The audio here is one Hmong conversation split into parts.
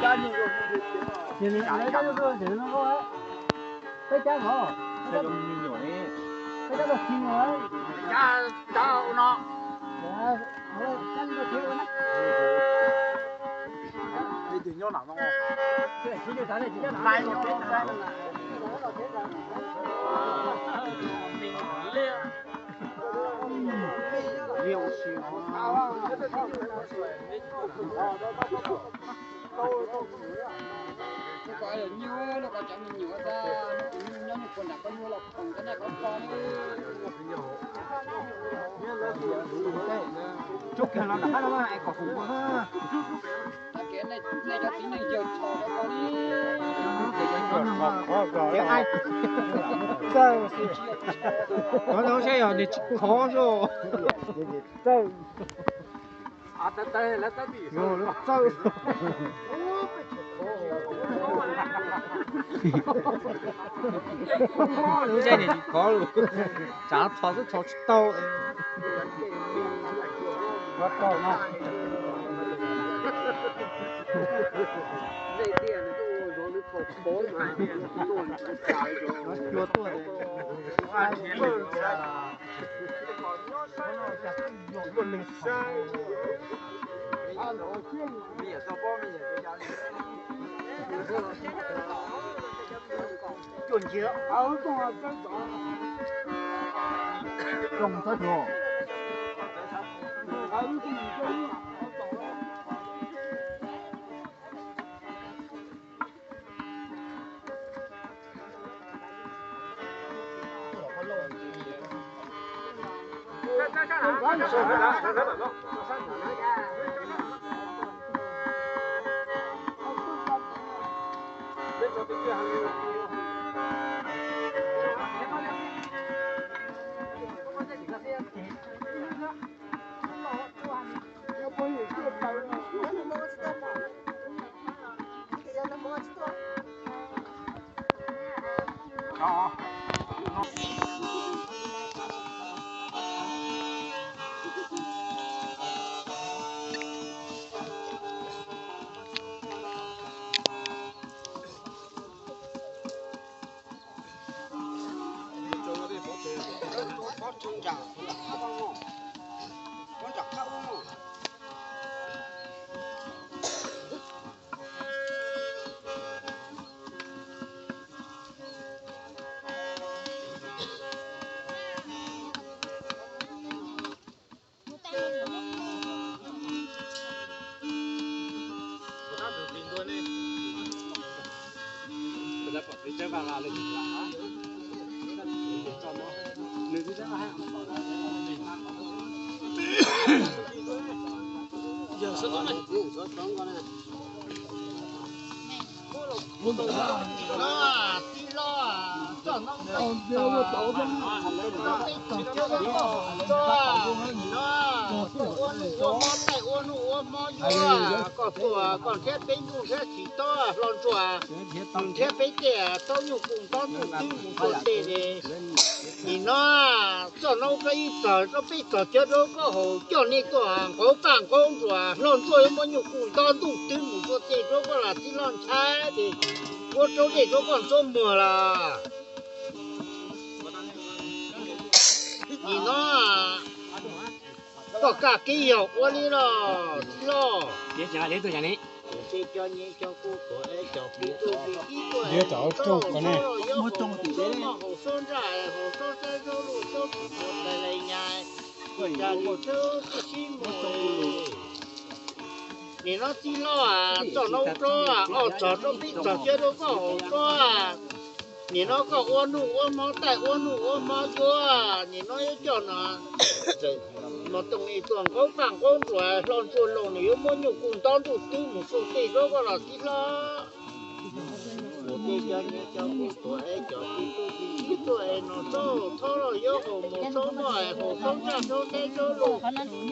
Ces nws, peb cab no, peb cab los tsis nyuam, peb cab los tsis nyuam. Tsuj kiag los nram qab no es kom kuv ua. Txawj, qhov no saib yog nws tsis khov xwb. Txawj. Lub caij niam tsis khov lawm, tsav txho xwb txho tsis tau. Koj tuaj koj nrhiav peb ntuj nrhiav txiv tob hlo ntsuag, nrhiav peb tej tob nyuj kuj ntob ntuj twb mus ua tej li. Nim no txoj no rau ib txog rau peb txog cov rau koj haus coj nej tuaj nqauv paj nqauv nruas hlo ntsuag yuav muab nyuj kuj ntob ntuj twb mus ua tej rau koj los txiv loj ntshai ces ua rau dej rau koj ntxuav muag los. Nim no koj kaj kev yog ua li los txiv loj. Nim no txiv loj, txoj no rau ob txog rau peb txog cov rau koj haus rau. Nim no koj ua nuj ua hmo taij ua nuj ua hmo yuav, nim no yuav coj no Mos Tooj Lis tuaj nqauv paj nqauv nruas hlo ntsuag los nws yuav muab nyuj kuj ntob ntuj twb mus xu tej rau koj los txiv loj. Ua tej cov niam cov txiv tuaj es cov txiv tub txiv tub tuaj es no txob txhob los yuav haus mos txob noj es haus txob ntsaj txob teb txob luj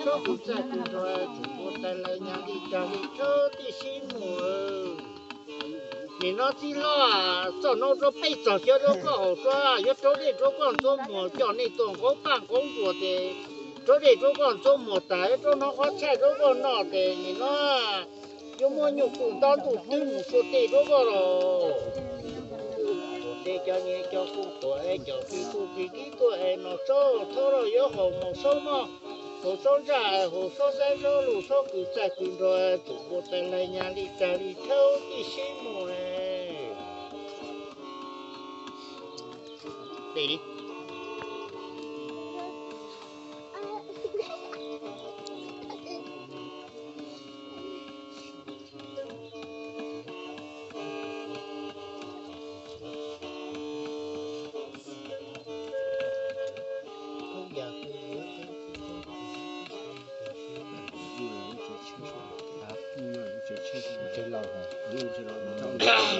txob kuv txaj kuv nrog tsum ua tas lawv nyas li tag li txhob tij sib mus. Nim no txiv loj, txoj no rau peb txog cov rau koj haus rau, yuav rau dej rau koj ntxuav muag coj nej tuaj nqauv paj nqauv nruas ces rau dej rau koj ntxuav muag tas yuav rau hnov qhov tshaj rau koj noj ces nim no yuav muab Nyuj kuj ntab ntuj twb mus sua tej rau koj los. Tuam tej cov niag cov kuj tuam es cov plig kuj plig kib tuaj es no tsob thaub los yuav haus mus saub moj, haus saub ntsaj, haus saub xaib saub lus saub kws txaij kws nrog, tus npua tais lais nyas li tag li thaub tij sib mus.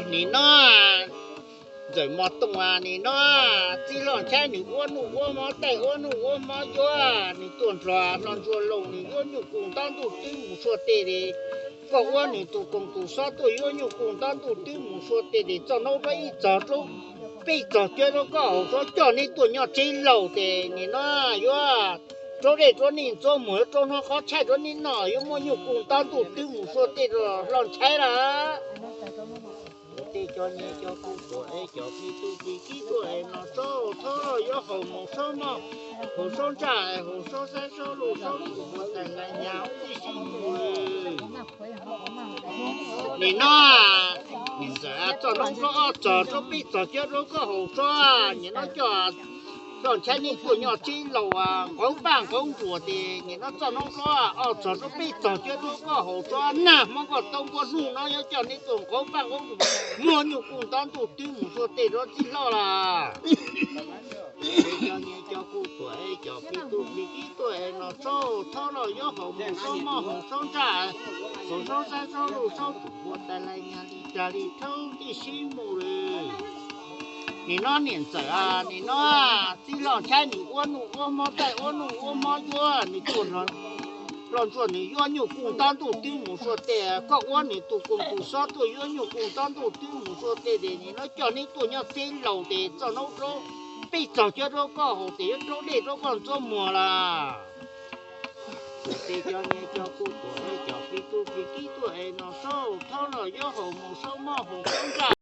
Nim no Ntxawm Mos Tooj, nim no txij Loj Ntshaib nws ua nuj ua mob taij ua nuj ua mob yuav nws tuaj nrog Hlo Ntsuag Loos nws yuav nyuj kuj ntab ntuj twb mus sua tej li. Koj ua nws tus koos tus xob tuaj yuav nyuj kuj ntab ntuj twb mus sua tej li, txoj noob rau ib txog rau peb txog cuab rau koj haus tsob, coj neb tuaj nyob tsev laus tes nim no yuav rau dej rau neeg ntxuav muag, yuav rau hnov qhov tshaib rau neb noj, yuav muaj nyuj kuj ntab ntuj twb mus sua tej rau Hlo Ntshaib lawm. Tuam tej cov niag cov kuj tuam es cov plig kuj plig kib tuaj es no tsob thaub los yuav haus mus saub moj, haus saub ntsaj, haus saub xaib saub lus saub tus npua tais lais nyas tij sib mus. Nim no Ntxawm, txoj noob rau ob txog rau peb txog cuab rau koj haus tsob, nim no coj Hlo Ntshaib neb tuaj nyob tsev laus nqauv paj nqauv nruas tes nim no txoj noob rau ob txog rau peb txog cuab rau koj haus tsob, nag hmo nkoj tau npua hnub no yuav coj neb tuaj nqauv paj nqauv nruas, muaj nyuj kuj ntab ntuj twb mus sua tej rau txij Hlo lawm. Cov niag cov kuj tuam es cov plig kuj plig kib tuaj es no tsob thaub los yuav haus mus saub moj, haus saub ntsaj, haus saub xaib saub lus saub tus npua tais lais nyas li tag li thaub tij sib mus lawm. Nim no niam Ntxawm, nim no txij Loj Ntshaib nws ua nuj ua mob taij ua nuj ua mob yuav nws tuaj nrog Hlo Ntsuag nws yuav nyuj kuj ntab ntuj twb mus sua tej, koj ua nws tus koos tus xob tuaj yuav nyuj kuj ntab ntuj twb mus sua tej tes nim no coj neb tuaj nyob tsev laus tes txoj noob rau peb txog cuab rau koj haus tes yuav rau dej rau koj ntxuav muag lawm. Tuam tej cov niag cov kuj tuam es cov plig kuj plig kib tuaj es no tsob thaub los yuav haus mus saub moj, haus saub ntsaj,